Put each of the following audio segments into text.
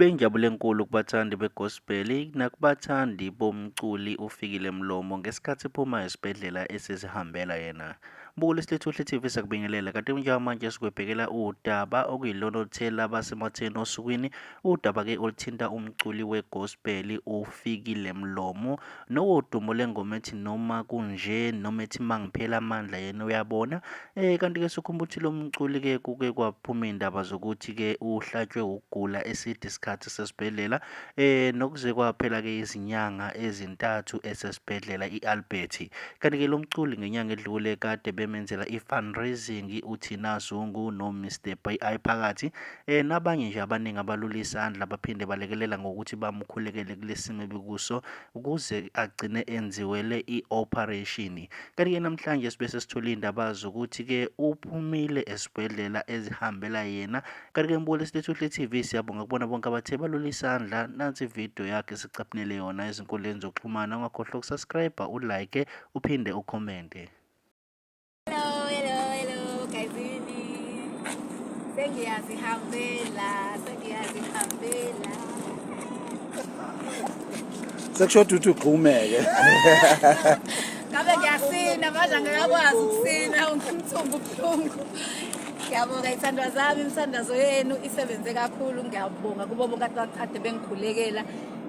Kube injabulo enkulu kubathandi be-gospel nakubathandi bomculi uFikile Mlomo ngesikhathi ephuma esibhedlela esezihambela yena. Mbukeli Silethuhle TV siyakubingelela kanti njengamanje sikwebhekela udaba okuyilona oluthe labasematheni osukwini, udaba-ke oluthinta umculi we-gospel uFikile Mlomo nowodumo lengoma ethi noma kunje noma ethi mangiphela amandla yena uyabona. Kanti-ke sukhumbula ukuthi lo mculi-ke kuke kwaphuma iy'ndaba zokuthi-ke uhlatshwe ukugula eside isikhathi esesibhedlela nokuze kwaphela-ke izinyanga ezintathu esesibhedlela i-Albert. Kanti-ke lo mculi ngenyanga edlule kade bemenzela i-fundraising uThina Zungu no-Mr BI phakathi nabanye nje abaningi abalula isandla baphinde balekelela ngokuthi bamkhulekele kulesimo ebekuso ukuze agcine enziwele i-operation. Kanti-ke namhlanje sibe sesithola iy'ndaba zokuthi-ke uphumile esibhedlela ezihambela yena. Kanti-ke mbukeli Silethuhle TV siyabonga kubona bonke abathe balula isandla. Nansi ividiyo yakhe sicaphunele yona ezinkundleni zokuxhumana. Ungakhohlwa ukusubscribe, ulike, uphinde ukhomente. Hello, hello, hello, gayizini. Sengiyazihambela, sengiyazihambela. Sekushoda ukuthi ugxumeke. Ngabe ngiyasina manje angikakwazi ukusina umthumbu ubuhlungu. Ngiyabonga ithandwa zami, imithandazo yenu isebenze kakhulu. Ngiyabonga kubo bonke abakade bengikhulekela.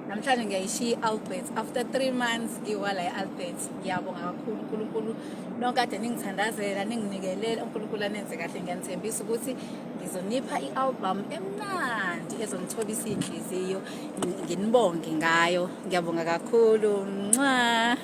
Namhlanje ngiyayishiya i-Albert after 3 months ngiwala i-Albert. Ngiyabonga kakhulu uNkulunkulu nonke kade ningithandazela ninginikelela. uNkulunkulu anenze kahle. Ngiyanithembisa ukuthi ngizonipha i-album emnandi ezonithobisa iy'nhliziyo, nginibonge ngayo. Ngiyabonga kakhulu. Mncwa.